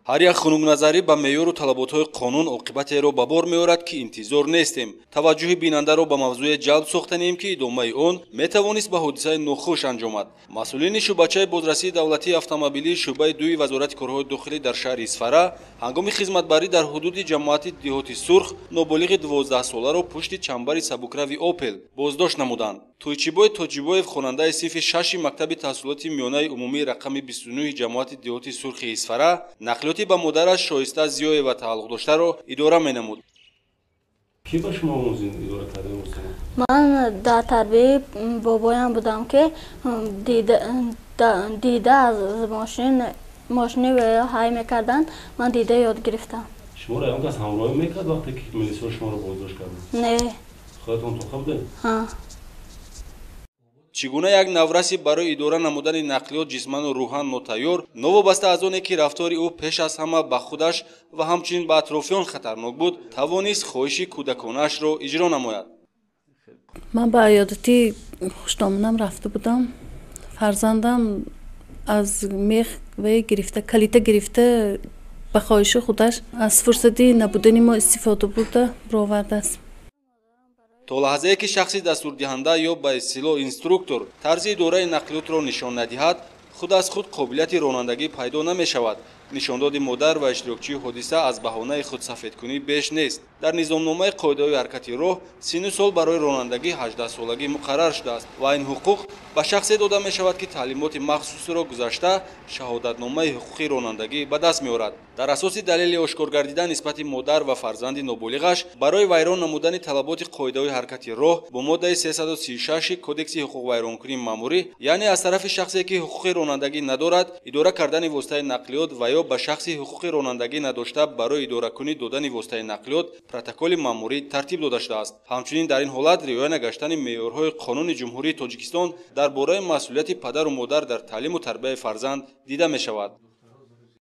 Ҳар як хунукназарӣ ба меъёру талаботҳои қонун оқибатеро ба бор меорад, ки интизор нестем. Таваҷҷӯҳи бинандаро ба мавзӯе ҷалб сохтанем, ки идомаи он метавонист ба ҳодисаи нохуш анҷомад. Масъулини шӯъбачаи бозрасии давлатии автомобилии шӯъбаи дуи Вазорати корҳои дохилӣ дар шаҳри Исфара ҳангоми хизматбарӣ дар ҳудуди ҷамоати Деҳоти Сурх ноболиғи 12-соларо пушти чамбари сабукрави «Опел» боздошт намуданд. Тӯйчибой Тоҷибоев, хонандаи синфи шаши мактаби таҳсилоти миёнаи умумии рақами 29 ҷамоати Деҳоти Сурхи Исфара, нақлиёти ба модараш Шоиста Зиёева тааллуқ доштаро идора менамуд. Ки ба шумо омӯзин идора кардани воситаро? Ман дар тарбияи бобоям будам, ки дида аз мошини ҳай мекарданд, ман дида ёд гирифтам. Шуморо ягон кас ҳамроҳӣ мекард, вақте ки милисиҳо шуморо боздошт карданд? Не. Худатон тоқа будед? Ҳа. Чӣ гуна як навраси барои идора намудани нақлиёт ҷисману рӯҳан нотайёр, новобаста аз оне ки рафтори ӯ пеш аз ҳама ба худаш ва ҳамчунин ба атрофиён хатарнок буд, тавонист хоҳиши кӯдаконаашро иҷро намояд? Ман ба аёдати хушдоманам рафта будам. Фарзандам аз мех вай гирифта, калита гирифта, ба хоҳиши худаш аз фурсати набудани мо истифода бурда бировардааст. То лаҳзае ки шахси дастурдиҳанда ё ба истилоҳ инструктор тарзи идораи нақлиётро нишон надиҳад, худ аз худ қобилияти ронандагӣ пайдо намешавад. Нишондоди модар ва иштирокчии ҳодиса аз баҳонаи худсафедкунӣ беш нест. Дар низомномаи қоидаҳои ҳаракати роҳ синну сол барои ронандагӣ 18-солагӣ муқаррар шудааст ва ин ҳуқуқ ба шахсе дода мешавад, ки таълимоти махсусро гузашта, шаҳодатномаи ҳуқуқи ронандагӣ ба даст меорад. Дар асоси далели ошкоргардида нисбати модар ва фарзанди ноболиғаш барои вайрон намудани талаботи қоидаҳои ҳаракати роҳ бо моддаи 336 Кодекси ҳуқуқвайронкунии маъмурӣ, яъне аз тарафи шахсе, ки ҳуқуқи ронандагӣ надорад, идора кардани воситаи нақлиёт ва ё ба шахси ҳуқуқи ронандагӣ надошта барои идоракунӣ додани воситаи нақлиёт, протоколи маъмурӣ тартиб дода шудааст. Ҳамчунин дар ин ҳолат риоя нагаштани меъёрҳои Қонуни Ҷумҳурии Тоҷикистон дар бораи масъулияти падару модар дар таълиму тарбияи фарзанд дида мешавад.